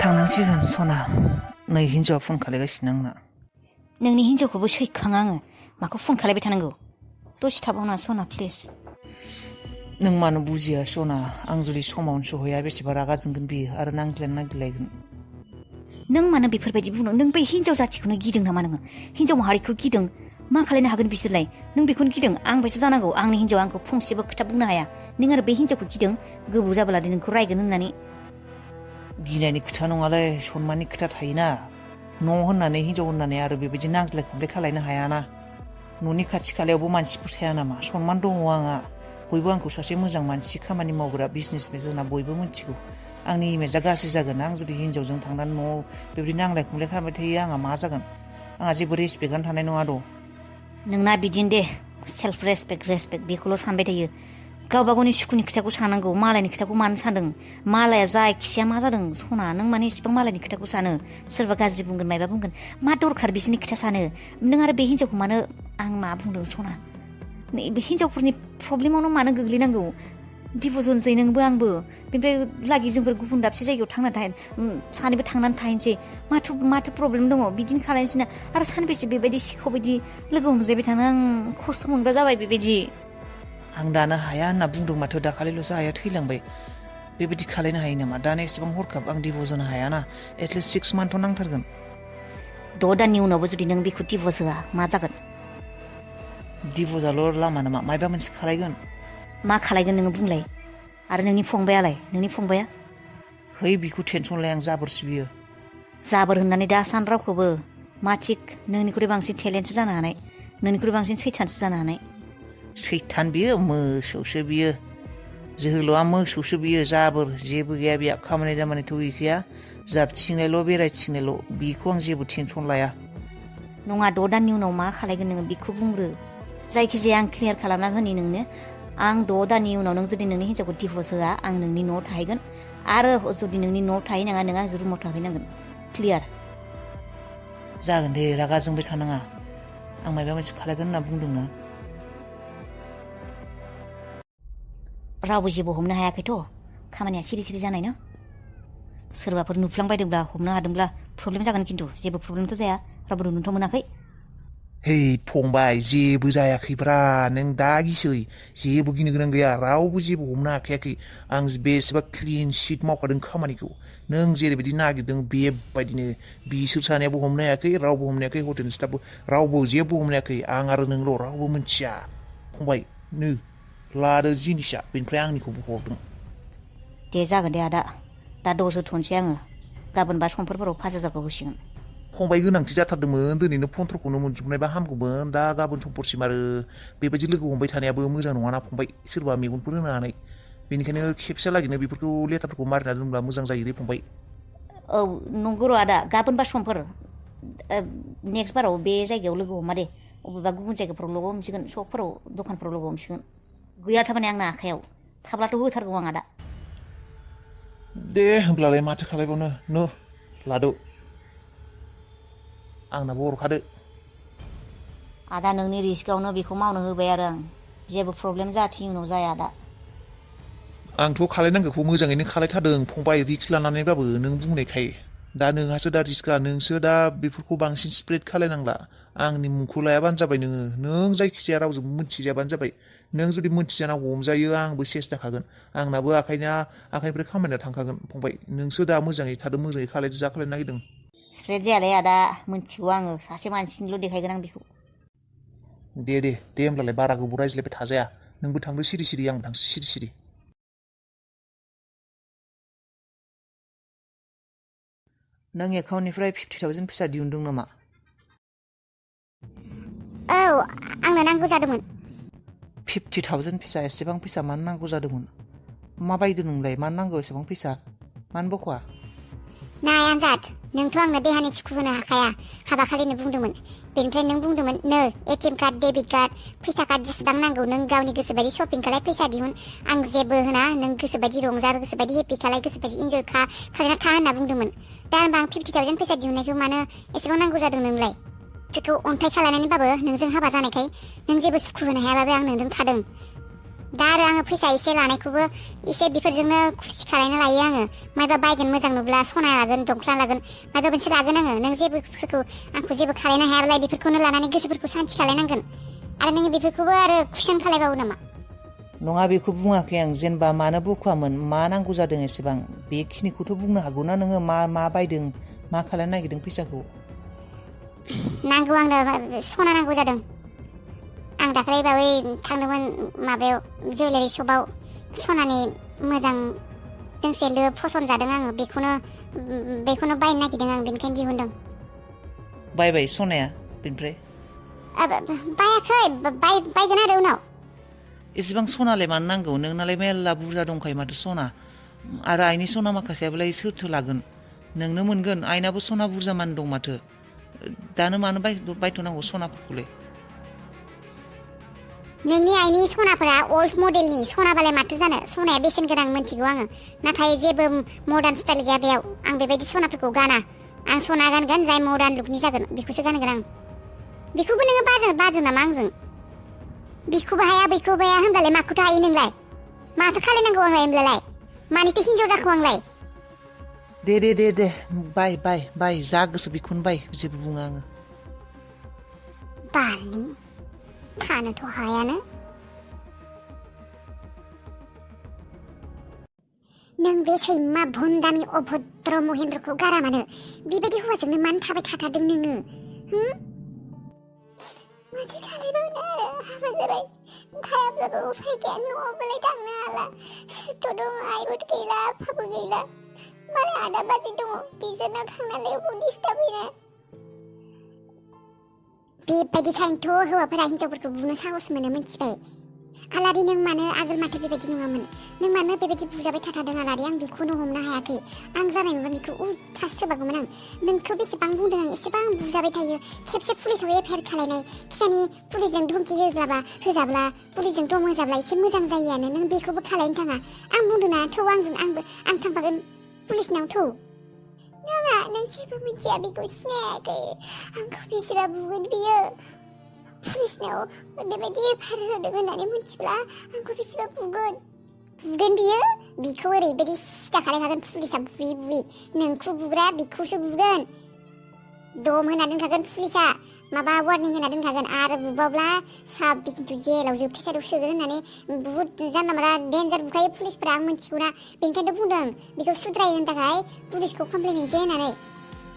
थांनांसिगोन सना नै हिन्जावा फन खालायगासिनो आंना नोंनि हिन्जावखौबो सैखाङा आङो माखौ फन खालायबाय थानांगौ दसे थाबावना सना प्लिज नों मानो बुजिया सना आं जुदि समावनो सहैया बेसेबा रागा जोंगोन बियो आरो नागिरलायगोन नों मानो बेफोरबायदि बुंनो नों बै हिन्जाव जाथिखौनो गिदों नामा नोङो हिन्जाव माहारिखौ गिदों मा खालायनो हागोन बिसोरलाय नों बेखौनो गिदों आंबोसो जानांगौ आंनि हिन्जावा आंखौ फंसेबो खोथा बुंनो हाया नों आरो बे हिन्जावखौ गिदों गोबाव जाब्लादि नोंखौ रायगोन होननानै गिनायनि खोथा नङालै सनमाननि खोथा थायोना न' होननानै हिन्जाव होननानै आरो बेबायदि नांज्लाय खमलाय खालायनो हायाना न'नि खाथि खालायावबो मानसिफोर थाया नामा सनमान दङ आंहा बयबो आंखौ सासे मोजां मानसि खामानि मावग्रा बिजनेसमेन होनना बयबो मिथिगौ आंनि इमेजआ गाज्रि जागोन आं जुदि हिन्जावजों थांनानै न'आव बेबायदि नांलाय खमलाय खालामबाय थायो आंहा मा जागोन आंहा जेबो रेसपेक्टआनो थानाय नङा द' नोंना बिदिनो दे सेल्फ रेसपेक्ट बेखौल' सानबाय थायो गावबा गावनि सुखुनि खोथाखौ सानांगौ मालायनि खोथाखौ मानो सानदों मालाया जायखिया मा जादों सना नों माने इसेबां मालायनि खोथाखौ सानो सोरबा गाज्रि बुंगोन मायबा बुंगोन मा दरखार बिसोरनि खोथा सानो नों आरो बे हिन्जावखौ मानो आं मा बुंदों सना बे हिन्जावफोरनि प्रब्लेमावनो मानो गोग्लैनांगौ डिभर्स होनोसै नोंबो आंबो बेनिफ्राय लागि जोंफोर गुबुन दाबसे जायगायाव सानैबो थांनानै थाहैनोसै माथो प्रब्लेम दङ बिदिनो खालायनोसै ना आरो सानबेसे बेबायदि सिखाव बायदि लोगो हमजायबाय थानो आं खस्थ' मोनग्रा जाबाय बेबायदि आं दानो हाया होनना बुंदों माथो दाखालिल'सो आइया थैलांबाय बेबायदि खालायनो हायो नामा दानो एसेबां हरखाब आं डिभर्स होनो हायाना एटलिस्ट 6 मान्थथ' नांथारगोन 6 दाननि उनावबो जुदि नों बेखौ डिभर्स होआ मा जागोन डिभर्सआल' लामा नामा मायबा मोनसे खालायगोन मा खालायगोन नोङो बुंलाय आरो नोंनि फंबाया है बिखौ टेनसन लाया आं जाबोरसो बियो जाबोर होननानै दा सान रावखौबो मा थिक नोंनिख्रुइ बांसिन टेलेन्टसो जानो हानाय नोंनिख्रुइ बांसिन सैथानसो जानो हानाय सैथान बियो मोसौसो बियो जोहोलावआ मोसौसो बियो जाबोर जेबो गैया बिया खामानि दामानिथ' गैखाया जाबथिंनायल' बेरायथिंनायल' बिखौ आं जेबो टेनसन लाया नङा 6 दाननि उनाव मा खालायगोन नोङो बेखौ बुंग्रो जायखिजाया आं क्लियार खालामना होनि नोंनो आं 6 दाननि उनाव नों जुदि नोंनि हिन्जावखौ डिभर्स होआ आं नोंनि न'आव थाहैगोन आरो जुदि नोंनि न'आव थाहैनाङा नों आंजों रुमाव थाहैनांगोन क्लियार जागोन दे रागा जोंबाय थानाङा आं मायबा मोनसे खालायगोन होनना बुंदोंना रावबो जेबो हमनो हायाखैथ' खामानिया सिरि जानाय न सोरबाफोर नुफ्लांबायदोंब्ला हमनो हादोंब्ला प्रब्लेम जागोन खिन्थु जेबो प्रब्लेमथ' जाया रावबो नुनोथ' मोनाखै है फंबाय जेबो जायाखैब्रा नों दा गिसै जेबो गिनो गोनां गैया रावबो जेबो हमनो हाखायाखै आं बेसेबा क्लिन सिट मावखादों खामानिखौ नों जेरैबायदि नागिरदों बेबायदिनो बिसोर सानैयाबो हमनो हायाखै रावबो हमनो हायाखै हटेल स्टाफबो रावबो जेबो हमनो हायाखै आं आरो नोंल' रावबो मिथिया फंबाय नो लादो जिनिसा बेनिफ्राय आंनिखौबो हरदों दे जागोन दे आदा दा दसे थ'नोसै आङो गाबोन बा समफोरफोराव 5,000खौ होसिगोन फंबाय गोनांथि जाथारदोंमोन दिनैनो 15खौनो मोनजोबनायबा हामगौमोन दा गाबोन समफोरसिम आरो बेबायदि लोगो हमबाय थानायाबो मोजां नङाना फंबाय सोरबा मेगनफोर होनो हानाय बेनिखायनो खेबसे लागैनो बेफोरखौ लेटारफोरखौ मारिना दोनब्ला मोजां जायो दे फंबाय औ नंगौ र' आदा गाबोन बा समफोर नेक्स्ट बाराव बे जायगायाव लोगो हमा दे अबेबा गुबुन जायगाफोराव लोगो हमसिगोन सकफोराव दखानफोराव लोगो हमसिगोन गैया थारमाने आंना आखायाव थाब्लाथ' होथारगौ आं आदा दे होमब्लालाय माथो खालायबावनो नो लादो आंनाबो हरखादो आदा नोंनि रिस्कआवनो बेखौ मावनो होबाय आरो आं जेबो प्रब्लेम जायाथों उनाव जाया आदा आंथ' खालायनांगौखौ मोजाङैनो खालायथारदों फंबाय रिक्स लानानैबाबो नों बुंनायखाय दा नोंहासो दा रिस्कआ नोंसो दा बेफोरखौ बांसिन स्प्रेड खालायनांला आंनि मुंखौ लायाबानो जाबाय नों जायखिजाया रावजोंबो मिथिजाबानो जाबाय नों जुदि मिथिजाना हमजायो आंबो सेस्था खागोन आंनाबो आखाइनिफ्राय खामानिया थांखागोन फंबाय नोंसो दा मोजाङै थादों मोजाङै खालायदो जा खालायनो नागिरदों स्प्रेड जायालै आदा मिथिगौ आङो सासे मानसिनिल' देखायगोन आं बेखौ दे होमब्लालाय बारा गोबाव रायज्लायबाय थाजाया नोंबो थांदो सिरि आंबो थांसै सिरि नों एकाउन्टनिफ्राय 50,000 फैसा दिहुनदों नामा औ आंनो नांगौ जादोंमोन 50,000 फैसा एसेबां फैसा मानो नांगौ जादोंमोन मा बायदो नोंलाय मानो नांगौ एसेबां फैसा मानो बख'आ नाय आनजाद नोंथ' आंनो देहानि सुखु होनो हाखाया हाबा खालिनो बुंदोंमोन बेनिफ्राय नों बुंदोंमोन नो एटिएम कार्ड डेबिट कार्ड फैसा कार्ड जेसेबां नांगौ नों गावनि गोसोबायदि शपिं खालाय फैसा दिहुन आं जेबो होना नों गोसोबायदि रंजा गोसोबायदि हेपि खालाय गोसोबायदि इन्जय खालायना था होनना बुंदोंमोन दा होनबा आं 50,000 फैसा दिहुननायखौ मानो एसेबां नांगौ जादों नोंलाय बेखौ अन्थाइ खालायनानैबाबो नोंजों हाबा जानायखाय नों जेबो सुखु होनो हायाबाबो आं नोंजों थादों दा आरो आङो फैसा एसे लानायखौबो एसे बेफोरजोंनो खुसि खालायनो लायो आङो मायबा बायगोन मोजां नुब्ला सना लागोन दंख्ला लागोन मायबा मोनसे लागोन आङो नों जेबोफोरखौ आंखौ जेबो खालायनो हायाब्ला बेफोरखौनो लानानै गोसोफोरखौ सान्थि खालायनांगोन आरो नोङो बेफोरखौबो आरो कुइसन खालायबावो नामा नङा बेखौ बुङाखै आं जेनेबा मानो बखुवामोन मा नांगौ जादों एसेबां बेखिनिखौथ' बुंनो हागौ ना नोङो मा बायदों मा खालायनो नागिरदों फैसाखौ नांगौ आंनो सना नांगौ जादों आं दाख्लै बावै थांदोंमोन माबायाव जुवेलारि शपआव सनानि मोजां दोंसे लो फसन जादों आङो बेखौनो बायनो नागिरदों आं बेनिखायनो दिहुनदों बायबाय सनाया बेनिफ्राय बायाखै बायगोन आरो उनाव एसेबां सनालाय मानो नांगौ नोंनालाय मेरला बुरजा दंखायो माथो सना आरो आइनि सना माखासेयाबोलाय सोरथो लागोन नोंनो मोनगोन आइनाबो सना बुरजा मान दं माथो दानो मानो बायथ'नांगौ सनाफोरखौलाय नोंनि आइनि सनाफोरा अल्ड मडेलनि सनाबालाय माथो जानो सनाया बेसेन गोनां मोनथिगौ आङो नाथाय जेबो मडार्न स्टाइल गैया बेयाव आं बेबायदि सनाफोरखौ गाना आं सना गानगोन जाय मडार्न लुकनि जागोन बेखौसो गानगोन आं बेखौबो नोङो बाजो नामा आंजों बेखौबो हाया बैखौबो हाया होनब्लालाय माखौथो हायो नोंलाय माथो खालायनांगौ आंलाय होनब्लालाय मानिथो हिनजाव जाखो आंलाय दे बाय जा गोसो बेखौनो बाय जेबो बुङा आङो बालनि थानोथ' हायानो नों बे सैमा भन्डामि अभद्र महेन्द्रखौ गारा मानो बेबायदि हौवाजोंनो मानो थाबाय थाथारदों नोङो माथो खालायबावनो आरो हाबा जाबाय थायाब्लाबो उफाय गैया न'आवबोलाय थांनो हाला सोरथ' दङ आइबो गैला आफाबो गैला मालाय आदा बाजै दङ बिसोरनाव थांनानै अबाव डिस्टार्ब हैनो बेबायदिखायनोथ' हौवाफोरा हिनजावफोरखौ बुनो साहस मोनो मिथिबाय आलारि नों मानो आगोल माथो बेबायदि नङामोन नों मानो बेबायदि बुजाबाय थाथारदों आलारि आं बेखौनो हमनो हायाखै आं जानाय मोनबा बेखौ उल्था सोबागौमोन आं नोंखौ बेसेबां बुंदों आं एसेबां बुजाबाय थायो खेबसे पुलिसाव एफआइआर खालायनाय खिसानि पुलिसजों धमकि होजाब्ला पुलिसजों दम होजाब्ला एसे मोजां जायोआनो नों बेखौबो खालायनो थाङा आं बुंदों ना थौ आं थांफागोन पुलिसनाव थौ नङा नों जेबो मिथिया बेखौ सिनायाखै आंखौ बेसेबा बुगोन बियो पुलिसनाव बेबायदि एफआइआर होदों होननानै मिथिब्ला आंखौ बेसेबा बुगोन बियो बिखौ ओरैबायदि सिदा खालायखागोन पुलिसा बुयै नोंखौ बुग्रा बिखौसो बुगोन दम होना दोनखागोन पुलिसा माबा वार्निं होना दोनखागोन आरो बुबावब्ला साब खिन्थु जेलाव जोबथेसारियाव सोगोन होननानै बुहुद जानला मानला डेन्जार बुखायो पुलिसफोरा आं मिथिगौना बेनिखायनो बुंदों बेखौ सुद्रायनो थाखाय पुलिसखौ कमप्लेन हैनोसै होननानै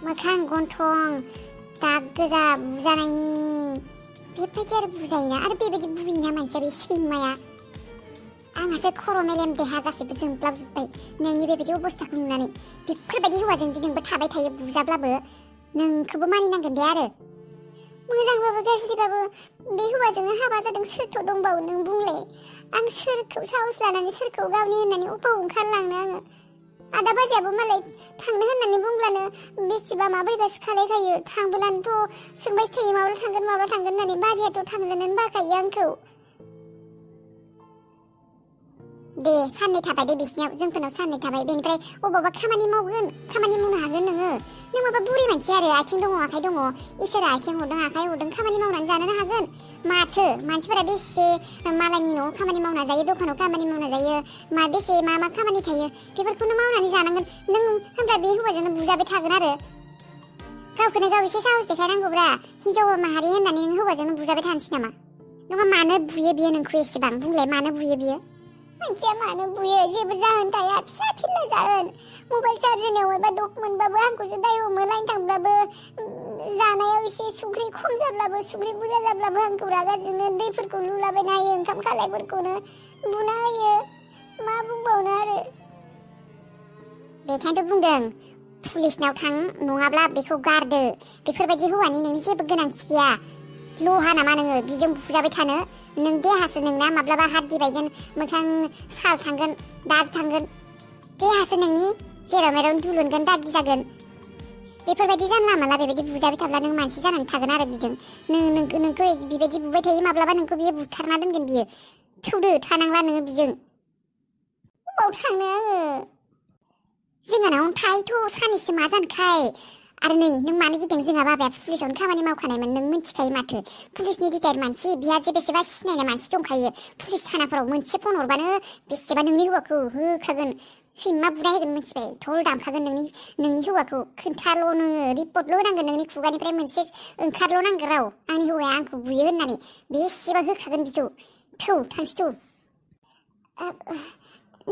मोखां गन्थं दाग गोजा बुजानायनि बेबायदि आरो बुजायोना आरो बेबायदि बुयोना मानसिया बे सैमाया आंहासो खर' मेलेम देहा गासैबो जोंब्लाबजोब्बाय नोंनि बेबायदि अबस्थाखौ नुनानै बेफोरबायदि हौवाजों नोंबो थाबाय थायो बुजाब्लाबो नोंखौबो मानिनांगोन दे आरो मोजांबाबो गाज्रिबाबो बे हौवाजोंनो हाबा जादों सोरथ' दंबावो नों बुंलाय आं सोरखौ साहस लानानै सोरखौ गावनि होननानै अबाव ओंखारलांनो आङो आदा बाजैयाबो मालाय थांनो होननानै बुंब्लानो बेसेबा माबोरैबासो खालायखायो थांब्लानोथ' सोंबायसो थायो माब्ला थांगोन होननानै बाजैयाथ' थांजेननोनो बाखायो आंखौ दे साननै थाबाय दे बिसिनियाव जोंफोरनाव साननै थाबाय बेनिफ्राय अबावबा खामानि मावनो हागोन नोङो नों माबा बुरि मानसि आरो आथिं दङ आखाइ दङ इसोरा आथिं हरदों आखाइ हरदों खामानि मावनानै जानोनो हागोन माथो मानसिफोरा बेसे मालायनि न'आव खामानि मावना जायो दखानाव खामानि मावना जायो बेसे मा खामानि थायो बेफोरखौनो मावनानै जानांगोन नों होनब्ला बे हौवाजोंनो बुजाबाय थागोन आरो गावखौनो गाव एसे साहस देखायनांगौब्रा हिनजाव माहारि होननानै नों हौवाजोंनो बुजाबाय थानोसै नामा नङा मानो बुयो बियो नोंखौ एसेबां बुंलाय मानो बुयो बियो मानसिया मानो बुयो जेबो जाहोन थाया फिसा फिनला जाहोन मबाइल चार्ज होनायाव एबा दक मोनबाबो आंखौसो दाय हमो लाइन थांब्लाबो जानायाव एसे संख्रि खम जाब्लाबो संख्रि बुरजा जाब्लाबो आंखौ रागा जोङो दैफोरखौ लुलाबायना होयो ओंखाम खालायफोरखौनो बुना होयो मा बुंबावनो आरो बेखायनोथ' बुंदों पुलिसनाव थां नङाब्ला बेखौ गारदो बेफोरबायदि हौवानि नोंनि जेबो गोनांथि गैया लहा नामा नोङो बिजों बुजाबाय थानो नों देहासो नोंना माब्लाबा हाद्दि बायगोन मोखां साल थांगोन दाग थांगोन देहासो नोंनि जेराव मेराव दुलुनगोन दागि जागोन बेफोरबायदि जानला मानला बेबायदि बुजाबाय थाब्ला नों मानसि जानानै थागोन आरो बिजों नोंखौ बेबायदि बुबाय थायो माब्लाबा नोंखौ बियो बुथारना दोनगोन बियो थौदो थानांला नोङो बिजों अबाव थांनो आङो जोंहानाव थायोथ' सानैसो मा जानखाय आरो नै नों मानो गिदों जोंहा बाबाया पुलिसावनो खामानि मावखानायमोन नों मिथिखायो माथो पुलिसनि रिटायार मानसि बिहा जे बेसेबा सिनायनाय मानसि दंखायो पुलिस थानाफोराव मोनसे फन हरबानो बेसेबा नोंनि हौवाखौ होखागोन सैमा बुनाय होगोन मिथिबाय थल दामखागोन नोंनि हौवाखौ खोन्थाल' नोङो रिपर्टल' होनांगोन नोंनि खुगानिफ्राय मोनसे ओंखारल' नांगौ राव आंनि हौवाया आंखौ बुयो होननानै बेसेबा होखागोन बिखौ थौ थांसै थौ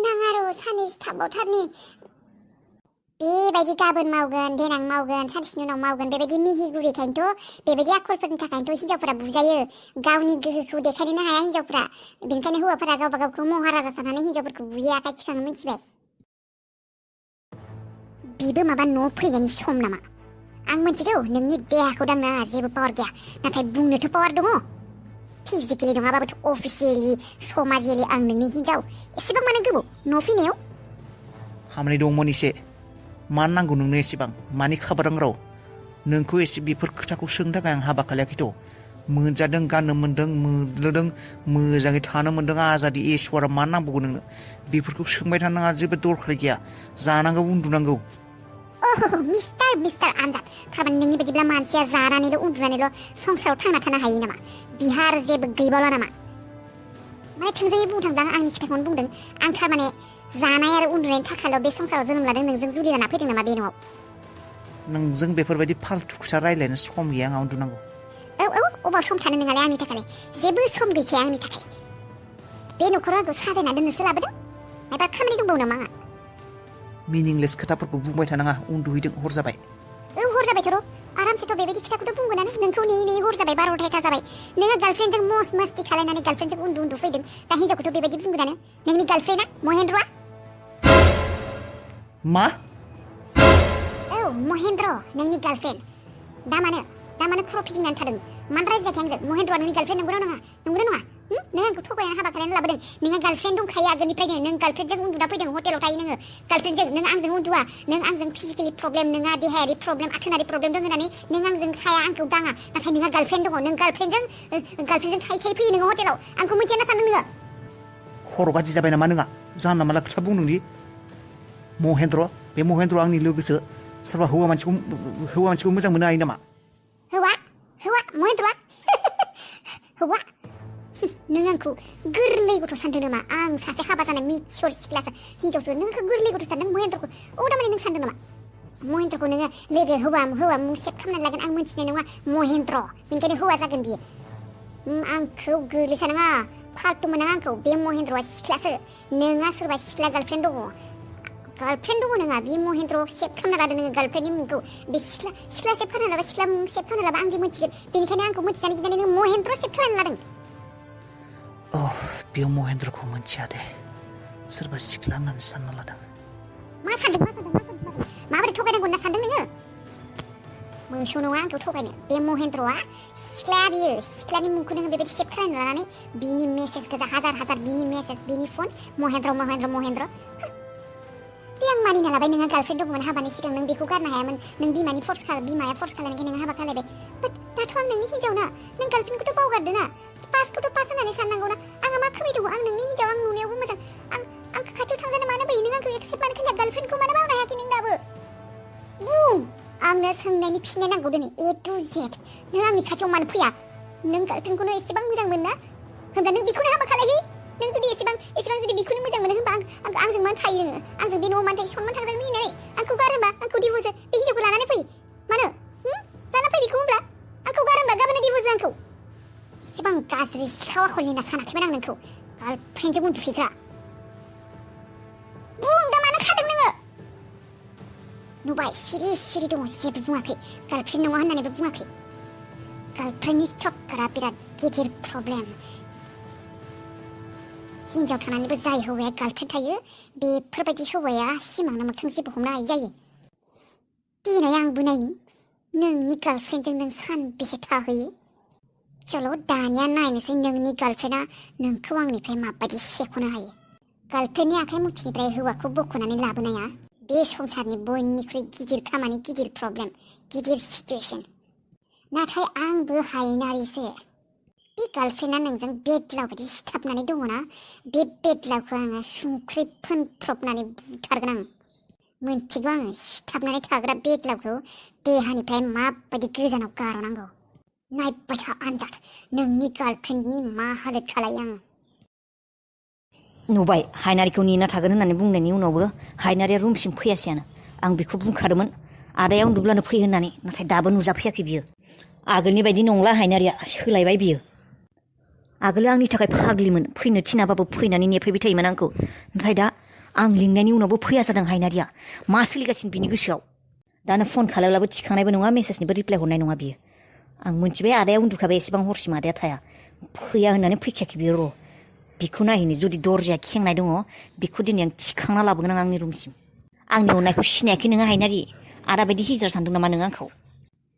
नाङा र' सानैसो थाबावथारनि बेबायदि गाबोन मावगोन देनां मावगोन सानसेनि उनाव मावगोन बेबायदि मिहि गुरैखायनोथ' बेबायदि आखलफोरनि थाखायनोथ' हिनजावफोरा बुजायो गावनि गोहोखौ देखायनो हाया हिनजावफोरा बेनिखायनो हौवाफोरा गावबा गावखौ महाराजा साननानै हिनजावफोरखौ बुयो आखाइ थिखाङो मिथिबाय बिबो माबा न' फैनायनि सम नामा आं मिथिगौ नोंनि देहाखौ दांनो आंहा जेबो पावार गैया नाथाय बुंनोथ' पावार दङ फिजिकेलि नङाबाबोथ' अफिसियेलि समाजियेलि आं नोंनि हिनजाव एसेबां मानो गोबाव न' फैनायाव खामानि दंमोन एसे मानो नांगौ नोंनो एसेबां मानि खाबारां राव नोंखौ एसे बेफोर खोथाखौ सोंनो थाखाय आं हाबा खालायाखैथ' मोनजादों गाननो मोन्दों मोनलोदों मोजाङै थानो मोन्दों आजादि इसोरा मानो नांबावगौ नोंनो बेफोरखौ सोंबाय थानो नाङा जेबो दरखार गैया जानांगौ उन्दुनांगौ मिस्टार आनजाद थारमाने नोंनि बायदिब्ला मानसिया जानानैल' उन्दुनानैल' संसाराव थांना थानो हायो नामा बिहार जेबो गैबावला नामा माने थोंजोङै बुंनो थांब्ला आंनि खोथाखौनो बुंदों आं थारमाने जानाय आरो उन्दुनायनि थाखायल' बे संसाराव जोनोम लादों नोंजों जुलि जाना फैदों नामा बे न'आव नोंजों बेफोरबायदि फालतु खोथा रायज्लायनो सम गैया आंहा उन्दुनांगौ औ अबाव सम थानो नोंहालाय आंनि थाखायलाय जेबो सम गैखाया आंनि थाखाय बे न'खराव आंखौ साजायना दोननोसो लाबोदों माबा खामानि दंबावो नामा आंहा मिनिंलेस खोथाफोरखौ बुंबाय थानाङा उन्दुहैदों हर जाबाय हर जाबायथ' र' आरामसेथ' बेबायदि खोथाखौथ' बुंगोनानो नोंखौ नेयै हर जाबाय 12ता जाबाय नोङो गार्लफ्रेन्डजों मस्ति खालायनानै गार्लफ्रेन्डजों उन्दु फैदों दा हिनजावखौथ' बेबायदि बुंगोनानो नोंनि गार्लफ्रेन्डआ महेन्द्रआ मा औ महेन्द्र नोंनि गार्लफ्रेन्ड दा मानो खर' फिदिंनानै थादों मानो रायज्लायाखै आंजों महेन्द्रआ नोंनि गार्लफ्रेन्ड नंगौना नङा नों आंखौ थगायनानै हाबा खालामनानै लाबोदों नोंहा गार्लफ्रेन्ड दंखायो आगोलनिफ्रायनो नों गार्लफ्रेन्डजों उन्दुना फैदों हटेलाव थायो नोङो गार्लफ्रेन्डजों नों आंजों उन्दुआ नों आंजों फिजिकेलि प्रब्लेम नोंहा देहायारि प्रब्लेम आथोनारि प्रब्लेम दं होननानै नों आंजों थाया आंखौ दाङा नाथाय नोंहा गार्लफ्रेन्ड दङ नों गार्लफ्रेन्डजों थायै फैयो नोङो हटेलाव आंखौ मिथिया ना सानदों नोङो खर' गाज्रि जाबाय नामा नोंहा जानला मानला खोथा बुंदोंदि महेन्द्र बे महेन्द्र आंनि लोगोसो सोरबा हौवा मानसिखौ मोजां मोननो हायो नामा हौवा महेन्द्रआ हौवा नों आंखौ गोरलै गथ' सानदों नामा आं सासे हाबा जानाय मिथियर सिख्लासो हिनजावसो नों आंखौ गोरलै गथ' सानदों महेन्द्रखौ दामाने नों सानदों नामा महेन्द्रखौ नोङो लोगो हौवा सेभ खालामनानै लागोन आं मिथिनाय नङा महेन्द्र बेनिखायनो हौवा जागोन बियो आंखौ गोरलै सानाङा फाल्तु मोनाङा आंखौ बे महेन्द्रआ सिख्लासो नोंहा सोरबा सिख्ला गार्लफ्रेन्ड दङ नोंहा बे महेन्द्र सेभ खालामना लादों नोङो गार्लफ्रेन्डनि मुंखौ बे सिख्ला सेभ खालामना लाबा सिख्ला सेभ खालामना लाबा आं जे मिथिगोन बेनिखायनो आंखौ मिथिजानो गिनानै नों महेन्द्र सेभ खालामना लादों बे महेन्द्रखौ मिथिया दे सोरबा सिख्ला होननानै सानना लादों मा सानदों माबोरै थगायनांगौ होनना सानदों नोङो मोसौ नङा आंखौ थगायनो बे महेन्द्रआ सिख्लाया बियो सिख्लानि मुंखौ नोङो बेबायदि सेभ खालामना लानानै बिनि मेसेज गोजा हाजार बिनि मेसेज बिनि फन महेन्द्र दे आं मानिना लाबाय नोंहा गार्लफ्रेन्ड दंमोन हाबानि सिगां नों बेखौ गारनो हायामोन नों बिमाया फर्स खालामनायखाय नों हाबा खालायबाय बाट दाथ' आं नोंनि हिनजाव ना नों गार्लफ्रेन्डखौथ' बावगारदो ना पासखौथ' पास होननानै साननांगौ ना आंहा मा खमै दङ आं नोंनि हिनजाव आं नुनायावबो मोजां आंखौ खाथियाव थांजानो मानो बायो नों आंखौ एक्सेप्ट मानो खालाया गार्लफ्रेन्डखौ मानो बावनो हायाखै नों दाबो बुं आंनो सोंनायनि फिननाय नांगौ दिनै A to Z नों आंनि खाथियाव मानो फैया नों गार्लफ्रेन्डखौनो एसेबां मोजां मोना होनब्ला नों बेखौनो हाबा खालायै नों जुदि एसेबां जुदि बेखौनो मोजां मोनो होनबा आंजों मानो थायो नोङो आंजों बे न'आव मानो थायो सनमान थांजागोन होननानै आंखौ गार होनबा आंखौ दिभर्स बे हिनजावखौ लानानै फै मानो लाना फै बेखौ होनब्ला आंखौ गार होनबा गाबोनो दिभर्स आंखौ एसेबां गाज्रि सिखाव आखलनि होनना सानाखैमोन आं नोंखौ गार्लफ्रेन्डजों उन्दुफैग्रा बुं दा मानो खादों नोङो नुबाय सिरि दङ जेबो बुङाखै गार्लफ्रेन्ड नङा होननानैबो बुङाखै गार्लफ्रेन्डनि चक्करा बिराद गिदिर प्रब्लेम हिनजाव थानानैबो जाय हौवाया गार्लफ्रेन्ड थायो बेफोरबायदि हौवाया सिमांनो मोगथां जेबो हमनो हायै जायो दिनै आंबो नायनि नोंनि गार्लफ्रेन्डजों नों सानबेसे थाहैयो चलो दानिया नायनोसै नोंनि गार्लफ्रेन्डआ नोंखौ आंनिफ्राय माबायदि सेख'नो हायो गार्लफ्रेन्डनि आखाइ मुथिनिफ्राय हौवाखौ बख'नानै लाबोनाया बे संसारनि बयनिख्रुइ गिदिर खामानि गिदिर प्रब्लेम गिदिर सिचुएसन नाथाय आंबो हायनारिसो बे गार्लफ्रेन्डआ नोंजों बेदलाव बायदि सिथाबनानै दङना बे बेदलावखौ आङो संख्रि फोनफ्रबनानै बुथारगोन आं मिन्थिगौ आङो सिथाबनानै थाग्रा बेग्लावखौ देहानिफ्राय माबायदि गोजानाव गारनांगौ। नायबाय था आनजाद नोंनि गार्लफ्रेन्डनि मा हालोद खालायो आङो। नुबाय हायनारिखौ नेना थागोन होननानै बुंनायनि उनावबो हायनारिया रुमसिम फैयासैयानो। आं बेखौ बुंखादोंमोन आदाया उन्दुब्लानो फै होननानै, नाथाय दाबो नुजाफैयाखै बियो। आगोलनि बायदि नंला हायनारिया, सोलायबाय बियो। आगोल आंनि थाखाय फाग्लिमोन, फैनो थिनाबाबो फैनानै नेफैबाय थायोमोन आंखौ। नाथाय दा आं लिंनायनि उनावबो फैया जादों हायनारिया। मा सोलिगासिनो बिनि गोसोआव? दानो फन खालामब्लाबो थिखांनायबो नङा, मेसेजनिबो रिप्लाय हरनाय नङा बियो। आं मोनथिबाय आदाया उन्दुखाबाय, एसेबां हरसिम आदाया थाया। फैया होननानै फैखायाखै बियो। र' बिखौ नायहैनो, जुदि दरजाया खेंनाय दङ बेखौ दिनै आं थिखांना लाबोगोन आं आंनि रुमसिम। आंनि अननायखौ सिनायाखै नोङो हायनारि? आदा बायदि हिज्रा सानदों नामा नों आंखौ?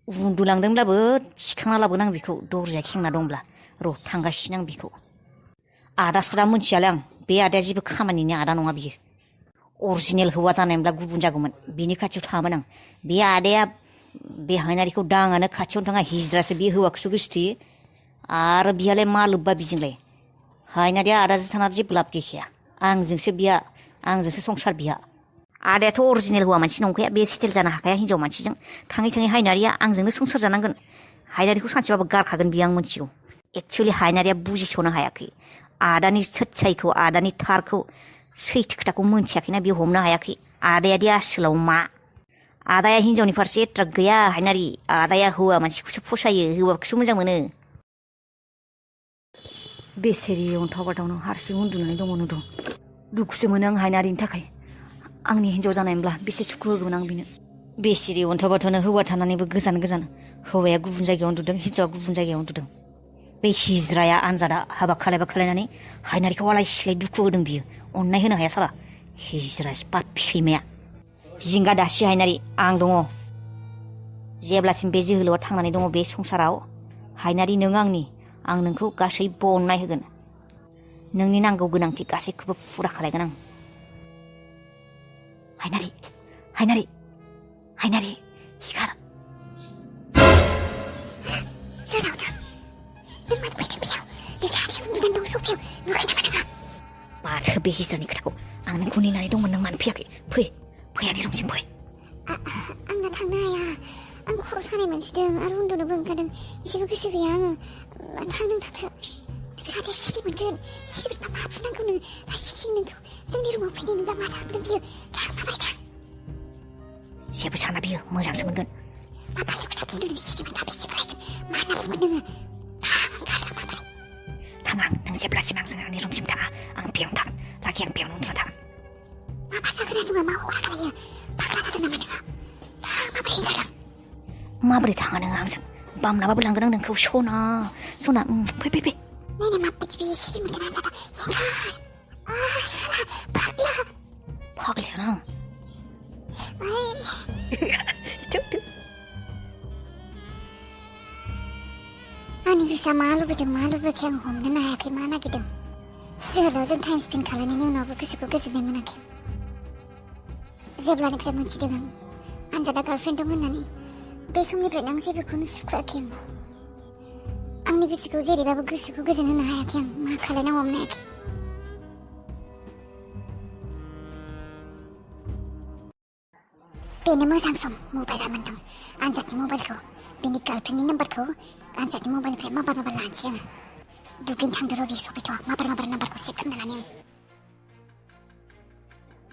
उन्दुलांदोंब्लाबो थिखांना लाबोगोन आं बेखौ, दरजाया खेंना दंब्ला। र' थांगासिनो आं बेखौ। आदा सादा मोनथियालै आं, बे आदाया जेबो खामानिनि आदा नङा बियो। अरिजिनेल हौवा जानायमोनब्ला गुबुन जागौमोन, बिनि खाथियाव थाङामोन आं। बे आदाया बे हायनारिखौ दाङानो, खाथियावनो थाङा, हिज्रासो बे हौवाखौसो गोसोथोयो। आरो बिहालाय मा लोब्बा बिजोंलाय? हायनारिया आदाजों थाना जेबो लाब गैखाया। आंजोंसो बिहा, आंजोंसो संसार बिहा। आदायाथ' अरिजिनेल हौवा मानसि नंखाया, बे सेटेल जानो हाखाया हिनजाव मानसिजों। थाङै थाङै हायनारिया आंजोंनो संसार जानांगोन। हायनारिखौ सानसेबाबो गारखागोन बियो, आं मोनथिगौ। एक्सुवेलि हायनारिया बुजिस'नो हायाखै। आदानि सच्चाइखौ, आदानि थारखौ, सैथो खोथाखौ मोनथियाखैना बियो, हमनो हायाखै। आदायादि आसोलाव मा? आदाया हिनजावनि फारसे एट्राक्ट गैया हायनारि। आदाया हौवा मानसिखौसो फसायो, हौवाखौसो मोजां मोनो। बेसेरि अन्थाव बाथावनो हारसिं उन्दुनानै दङ नुदों। दुखुसो मोनो आं हायनारिनि थाखाय। आंनि हिनजाव जानायमोनब्ला बेसे सुखु होगौमोन आं बिनो। बेसेरि अन्थाव बाथावनो हौवा थानानैबो गोजान गोजान। हौवाया गुबुन जायगायाव उन्दुदों, हिनजावआ गुबुन जायगायाव उन्दुदों। बे हिज्राया आनजादा हाबा खालायबा खालायनानै हायनारिखौ आलाय सिलाय दुखु होदों बियो। अननाय होनो हाया साला हिज्रा पापि सैमाया। जिंगा दासि हायनारि, आं दङ। जेब्लासिम बे जोहोलावआ थांनानै दङ बे संसाराव, हायनारि नों आंनि। आं नोंखौ गासैबो अननाय होगोन। नोंनि नांगौ गोनांथि गासैखौबो फुरा खालायगोन आं। हायनारि, हायनारि, हायनारि, सिखार। माथो बे हिज्रानि खोथाखौ? आं नोंखौ नेनानै दंमोन, नों मानो फैयाखै? फै, फैयानि रुमसिम फै। आंना थांनो हाया। आं खर' सानाय मोनसिदों आरो उन्दुनोबो ओंखारदों। एसेबो गोसो गैया आङो। नों थांदो। जाहाथे सिरि मोनगोन। सिरि मोनबा मा बुंनांगौ नों? लासिं नोंखौ जोंनि रुमाव फैनाय नुब्ला मा सानगोन बियो? थां, माबारै थां? जेबो साना बियो, मोजांसो मोनगोन। मा फालतु खोथा बुंदों नों? सिरि मोनबा बेसेबा लायगोन? मा होनना बुंगोन नोङो? ओंखारलां, माबारै? थाङा, नों जेब्लासिम आंजों आंनि रुमसिम थाङा, आं बेयावनो थागोन। लाखि, आं बेयावनो उन्दुना थागोन। मा जागोन जोङो? मा हरा खालायो? फाग्ला जादों नामा नोङो? माबोरै ओंखारलां? माबोरै थाङा नोङो आंजों? बामनाबाबो लांगोन आं नोंखौ। सना, फै, फै, फै। नायना माबायदि बेयो सिरि मोनगोन आनजादा। ओंखार। साला फाग्ला। फाग्लायानो आं। आंनि गोसोआ मा लुबैदों मा लुबैयाखै आं हमनोनो हायाखै। मा नागिरदों? जोहोलावजों टाइम स्पेन्ड खालामनायनि उनावबो गोसोखौ गोजोननाय मोनाखै। जेब्लानिफ्राय मोनथिदों आं आनजादा गार्लफ्रेन्ड दं होननानै, बे समनिफ्रायनो आं जेबोखौनो सुखुवाखै। आंनि गोसोखौ जेरैबाबो गोसोखौ गोजोन होनो हायाखै आं। मा खालायना हमनो हायाखै। बेनो मोजां सम। मबाइला मोनदों, आनजादनि मबाइलखौ, बेनि गार्लफ्रेन्डनि नाम्बारखौ आनजादनि मबाइलनिफ्राय माबार लानोसै आङो। दुगैनो थांदो र' बेयो सफैथ'आ। माबार नाम्बारखौ सेभ खालामना लानि आं।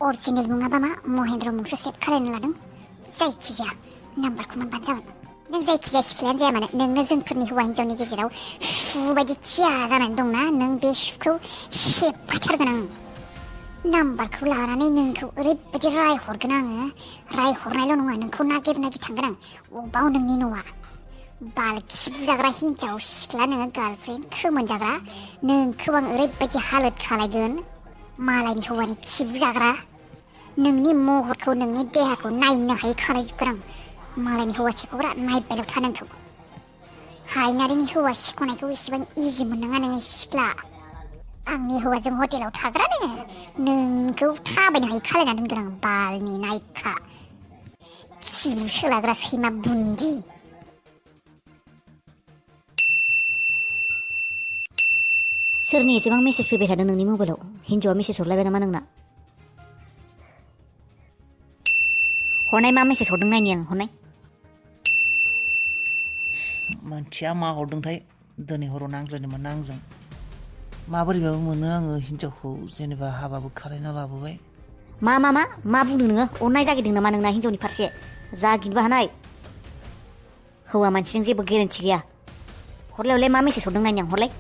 अरिजिनेल मुङाबा मा महेन्द्र मुंसो सेभ खालायनो लादों। जायखिजाया नाम्बारखौ मोनबानो जागोन। नों जायखिजाया सिख्लायानो जाया मानो, नोंनो जोंफोरनि हौवा हिन्जावनि गेजेराव सु बायदि थिया जानानै दंना, नों बे सुखौ सेफायथारगोन आं। नाम्बारखौ लानानै नोंखौ ओरैबायदि रायहरगोन आङो। रायहरनायल' नङा, नोंखौ नागिर थांगोन आं। अबाव नोंनि न'आ? बालखि बुजाग्रा हिन्जाव सिख्ला नोङो, गार्लफ्रेन्ड खोमोन जाग्रा। नोंखौ आं ओरैबायदि हालोद खालायगोन, मालायनि हौवानि खि बुजाग्रा। नोंनि महरखौ, नोंनि देहाखौ नायनो हायै खालायजोबगोन आं। मालायनि हौवा सेख'ग्रा, नायबायल' था नोंखौ। हायनारिनि हौवा सेख'नायखौ एसेबां इजि मोननाङा नोङो सिख्ला। आंनि हौवाजों हटेलाव थाग्रा नोंखौ थाबायनो हायै खालायना दोनगोन आं। बालनि नायखा, खिबु सोलाग्रा सैमा बुन्दि। सोरनि एसेबां मेसेज फैबाय थादों नोंनि मबाइलाव? हिन्जावआ मेसेज हरलायबाय नामा नोंना? हरनाय मा मेसेज हरदों नायनि आं हरनाय मानसिया मा हरदोंथाय दिनै हराव नांज्लायदोंमोन आंजों माबोरैबाबो मोनो आङो हिनजावखौ जेनेबा हाबाबो खालायना लाबोबाय मा बुंदों नोङो अननाय जागिदों नामा नोंना हिनजावनि फारसे जागिनोबो हानाय हौवा मानसिजों जेबो गेरेन्टि गैया हरलाय मा मेसेज हरदों नायनि आं हरलाय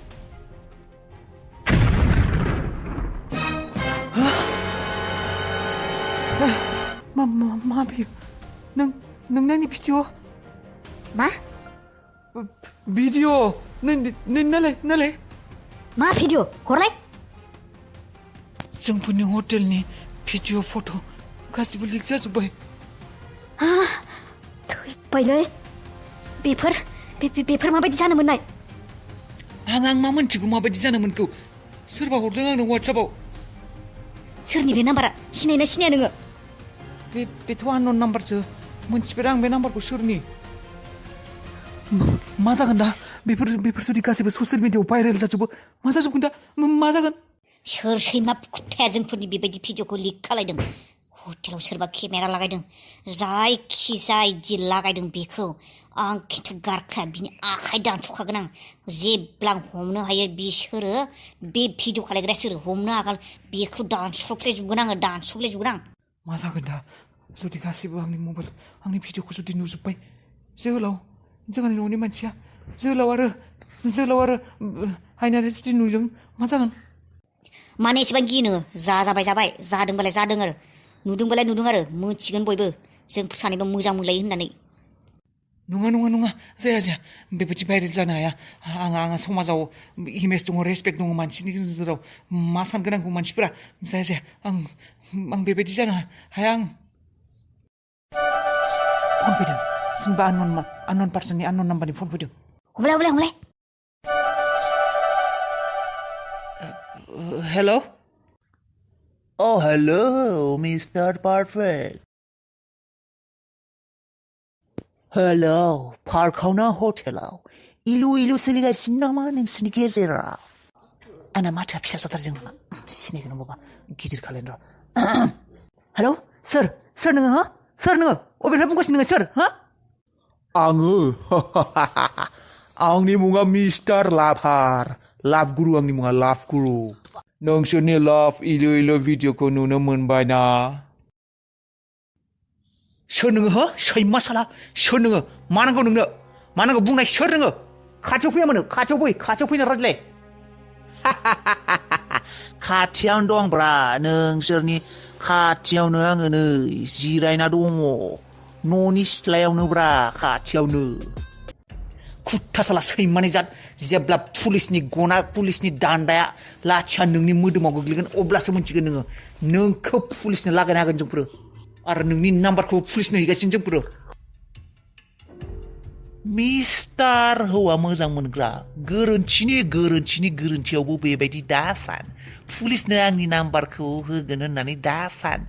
मा बियो नोंनि भिडिअ मा भिडिअ नालाय मा भिडिअ हरलाय जोंफोरनि हटेलनि भिडिअ फट' गासिबो लिक जाजोब्बाय थैबायलै बेफोर माबायदि जानो मोननाय आं मा मोनथिगौ माबायदि जानो मोनखौ सोरबा हरदों आंनो वाट्सएपआव सोरनि बे नाम्बारा सिनायना सिनाया नोङो बेथ' आननन नाम्बारसो मोनथिफेरा आं बे नाम्बारखौ सोरनि मा जागोन दा बेफोर जुदि गासैबो ससियेल मिडियाआव भाइरेल जाजोबो मा जाजोबगोन दा मा जागोन सोर सैमा कुत्ताया जोंफोरनि बेबायदि भिडिअखौ लिक खालायदों हटेलाव सोरबा केमेरा लागायदों जाय जि लागायदों बेखौ आं खिन्थु गारखाया बिनि आखाइ दानस'खागोन आं जेब्ला आं हमनो हायो बिसोरो बे भिडिअ खालायग्राया सोर हमनो हागोन बेखौ दानस'फ्लेजोबगोन आं मा जागोन दा जुदि गासैबो आंनि मबाइल आंनि भिडिअखौ जुदि नुजोब्बाय जोंहानि न'नि मानसिया जोहोलाव आरो हायनारि जुदि नुदों मा जागोन माने एसेबां गियो नोङो जाबाय जादोंबालाय जादों आरो नुदोंबालाय नुदों आरो मिथिगोन बयबो जोंफोर सानैबो मोजां मोनलायो होननानै नङा जाया बेबायदि भाइरेल जानो हाया आंहा समाजाव इमेज दङ रेसपेक्ट दङ मानसिनि गेजेराव मा सानगोन आंखौ मानसिफोरा जाया आं बेबायदि जानो हाया आं फन फैदों सोरबा आननन पार्सननि आननन नाम्बारनि फन फैदों हमलाय हेल' Oh, hello, Mr. Perfect. Hello, पार्कआवनो हटेलाव इलु सोलिगासिनो नामा नोंसोरनि गेजेराव आंना माथोआ फिसा जाथारदों नामा सिनायगोन नङाबा गिदिर खालायनो र' हेलौ सोर नोङो अबेनिफ्राय बुंगासिनो नोङो सोर आङो आंनि मुङा मिस्टार लाभ गुरु आंनि मुङा लाभ गुरु नोंसोरनि लाभ इलु भिडिअखौ नुनो मोनबाय ना सोर नोङो सैमा साला सोर नोङो मा नांगौ नोंनो मा नांगौ बुंनाय सोर नोङो खाथियाव फैयामोन खाथियाव फैना रायज्लाय खाथियावनो दंब्रा नोंसोरनि खाथियावनो आङो नै जिरायना दङ न'नि सिथ्लायावनो ब्रा खाथियावनो खुट्टा साला सैमानि जात जेब्ला पुलिसनि दान्दाया लाथिया नोंनि मोदोमाव गोग्लैगोन अब्लासो मोनथिगोन नोंखौ पुलिसनो लागायनो हागोन जोंफोरो आरो नोंनि नाम्बारखौ पुलिसनो हैगासिनो जोंफोरो मिस्टार हौवा मोजां मोनग्रा गोरोन्थियावबो बेबायदि दासान पुलिसनो आंनि नाम्बारखौ होगोन होननानै दासान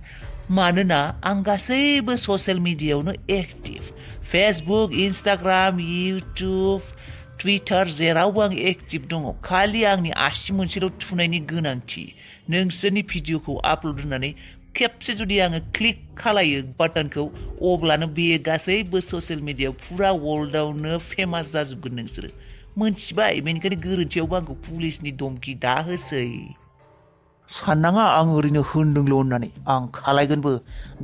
मानोना आं गासैबो ससियेल मिडियायावनो active Facebook Instagram YouTube Twitter जेरावबो आं एक्टिभ दङ खालि आंनि आसि मोनसेल' थुनायनि गोनांथि नोंसोरनि भिडिअखौ आपल'ड होनानै खेबसे जुदि आङो क्लिक खालायो बाटनखौ अब्लानो बे गासैबो ससियेल मिडियायाव फुरा वर्ल्डआवनो फेमास जाजोबगोन नोंसोरो मोनथिबाय बेनिखायनो गोरोन्थियावबो आंखौ पुलिसनि धमकि दाहोसै साननाङा आं ओरैनो होनदोंल' होननानै आं खालायगोनबो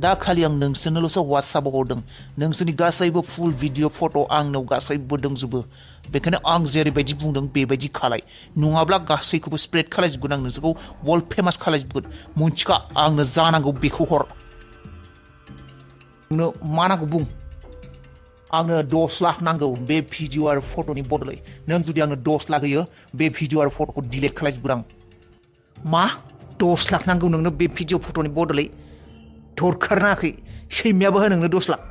दा खालि आं नोंसोरनोल'सो वाट्सएपआव हरदों नोंसोरनि गासैबो फुल भिडिअ फट' आंनाव गासैबो दंजोबो बेखायनो आं जेरैबायदि बुंदों बेबायदि खालाय नङाब्ला गासैखौबो स्प्रेड खालायजोबगोन आं नोंसोरखौ वर्ल्ड फेमास खालायजोबगोन मोनथिखा आंनो जानांगौ बेखौ हर नोंनो मा नांगौ बुं आंनो 10 लाख नांगौ बे भिडिअ आरो फट'नि बदलै नों जुदि आंनो 10 लाख होयो बे भिडिअ आरो फट'खौ डिलिट खालायजोबगोन आं मा 10 लाख नांगौ नोंनो बे भिडिअ फट'नि बदलै दरखार नाङाखै सैमायाबो हो नोंनो 10 लाख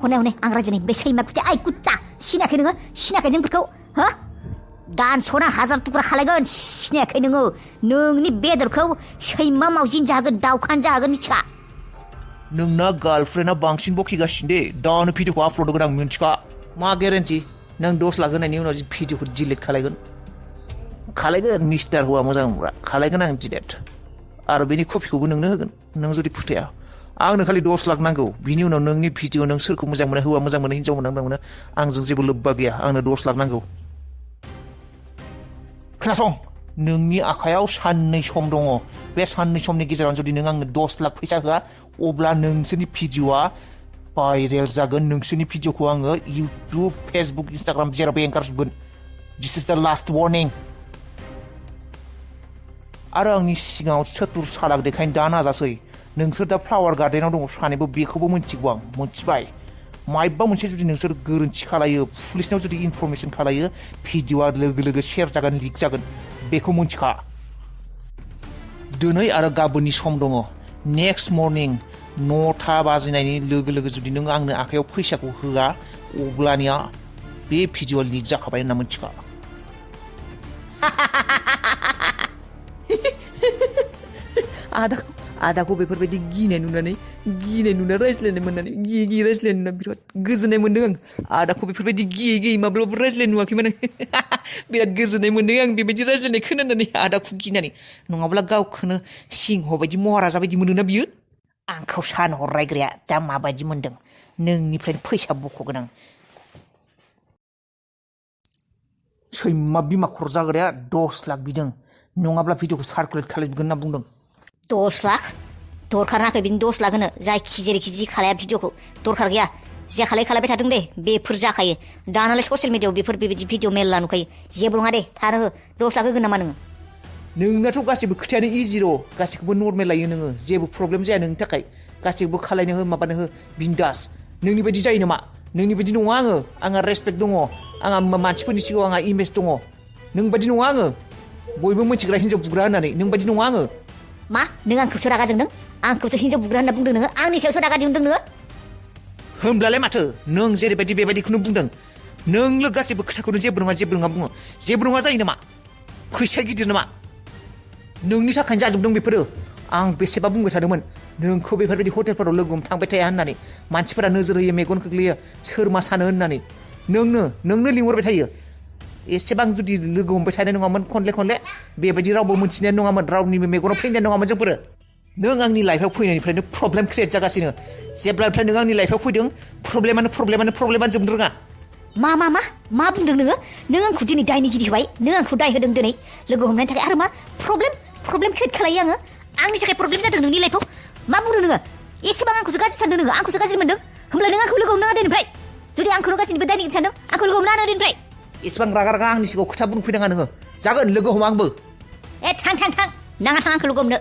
हनै आं रायजोनि बे सैमा कुत्ता आइ कुत्ता सिनायाखै नोङो सिनायाखै जोंफोरखौ दानस'ना 1000 थुख्रा खालायगोन सिनायाखै नोंनि बेदरखौ सैमा मावजिनो जागोन दाउखानो जागोन मिथिखा नोंना गार्लफ्रेन्डआ बांसिन बखिगासिनो दे दानो भिडिअखौ आपल'ड होगोन आं मिथिखा मा गेरेन्टि नों 10 लाख होनायनि उनाव भिडिअखौ डिलिट खालायगोन मिस्टार हौवा मोजां मोनग्रा खालायगोन आं डिलिट आरो बेनि कपिखौबो नोंनो होगोन नों जुदि फोथाया आंनो खालि 10 लाख नांगौ बिनि उनाव नोंनि भिडिअ नों सोरखौ मोजां मोनो हौवा मोजां मोनो हिन्जाव मोजां मोनो आंजों जेबो लोब्बा गैया आंनो 10 लाख नांगौ खोनासं नोंनि आखायाव साननै सम दङ बे साननै समनि गेजेराव जुदि नों आंनो 10 लाख फैसा होआ अब्ला नोंसोरनि भिडिअआ भाइरेल जागोन नोंसोरनि भिडिअखौ आङो इउटुब फेसबुक इन्स्टाग्राम जेरावबो एंगारजोबगोन दिस इज द लास्ट वार्निं आरो आंनि सिगाङाव चतुर सालाक देखायनो दा नाजासै नोंसोर दा फ्लावार गार्डेनाव दङ सानैबो बेखौबो मिन्थिगौ आं मिन्थिबाय मायबा मोनसे जुदि नोंसोर गोरोन्थि खालायो पुलिसनाव जुदि इनफरमेसन खालायो भिडिअआ लोगो लोगो शेयार जागोन लिक जागोन बेखौ मिन्थिखा दिनै आरो गाबोननि सम दङ नेक्स्ट मर्निं 9टा बाजिनायनि लोगो लोगो जुदि नों आंनो आखायाव फैसाखौ होआ अब्लानिया बे भिडिअआ लिक जाखाबाय होनना मिन्थिखा आदाखौ बेफोरबायदि गिनाय नुना रायज्लायनाय मोननानै गियै रायज्लायनाय नुना बिराद गोजोननाय मोन्दों आं आदाखौ बेफोरबायदि गियै माब्लाबाबो रायज्लायनाय नुवाखैमोन आं बिराद गोजोननाय मोन्दों आं बेबायदि रायज्लायनाय खोनानानै आदाखौ गिनानै नङाब्ला गावखौनो सिंह बायदि महाराजा बायदि मोनोना बियो आंखौ सान हर रायग्राया दा माबायदि मोन्दों नोंनिफ्रायनो फैसा बख'गोन आं सैमा बिमा खर जाग्राया 10 लाख बिदों नङाब्ला भिडिअखौ सार्कुलेट खालामगोन होनना बुंदों 10 लाख दरखार नाखै बिनि 10 लाख होनो जायखि जेरैखि जि खालाया भिडिअखौ दरखार गैया जे खालायबाय थादों दे बेफोर जाखायो दानालाय ससियेल मिडियाआव बेफोर बेबायदि भिडिअ मेरला नुखायो जेबो नङा दे थानो हो 10 लाख होगोन नामा नोङो नोंनाथ' गासिबो खोथायानो इजि र' गासिखौबो नर्मेल लायो नोङो जेबो प्रब्लेम जाया नोंनि थाखाय गासिबो खालायनो हो माबानो हो बिन्दास नोंनि बायदि जायो नामा नोंनि बायदि नङा आङो आंहा रेसपेक्ट दङ आंहा मानसिफोरनि सिगाङाव आंहा इमेज दङ नों बायदि नङा आङो बयबो मिथिग्रा हिन्जाव बुग्रा होननानै नों बायदि नङा आङो मा नों आंखौसो रागा जोंदों आंखौसो हिन्जाव बुग्रा होनना बुंदों नोङो आंनि सायावसो रागा दिहुनदों नोङो होमब्लालाय माथो नों जेरैबायदि बेबायदिखौनो बुंदों नोंल' गासिबो खोथाखौनो जेबो नङा बुङो जेबो नङा जायो नामा फैसा गिदिर नामा नोंनि थाखायनो जाजोबदों बेफोरो आं बेसेबा बुंबाय थादोंमोन नोंखौ बेफोरबायदि हटेलफोराव लोगो थांबाय थाया होननानै मानसिफोरा नोजोर होयो मेगन खोख्लैयो सोर मा सानो होननानै नोंनो लिंहरबाय थायो एसेबां जुदि लोगो हमबाय थानाय नङामोन खनले बेबायदि रावबो मोनथिनाय नङामोन रावनिबो मेगनाव फैनाय नङामोन जोंफोरो नों आंनि लाइफआव फैनायनिफ्रायनो प्रब्लेम क्रिएट जागासिनो जेब्लानिफ्राय नों आंनि लाइफआव फैदों प्रब्लेमानो जोबनो रोङा मा बुंदों नों आंखौ दिनै दायनिगिरि होबाय नों आंखौ दाय होदों दिनै लोगो हमनायनि थाखाय आरो मा प्रब्लेम क्रिएट खालायो आङो आंनि थाखाय प्रब्लेम जादों नोंनि लाइफआव मा बुंदों नोङो एसेबां आंखौसो गाज्रि सानदों नोङो आंखौसो गाज्रि मोनदों होमब्ला नों आंखौ लोगो हमनाङा दिनैनिफ्राय जुदि आंखौनो गाज्रिनिबो दायनिगिरि सानदों आंखौ लोगो हमनाङा दिनैनिफ्राय एसेबां रागा आंनि सिगाङाव खोथा बुंफैनाङा नोङो जागोन लोगो हम आंबो थां नाङा आंखौ लोगो हमनो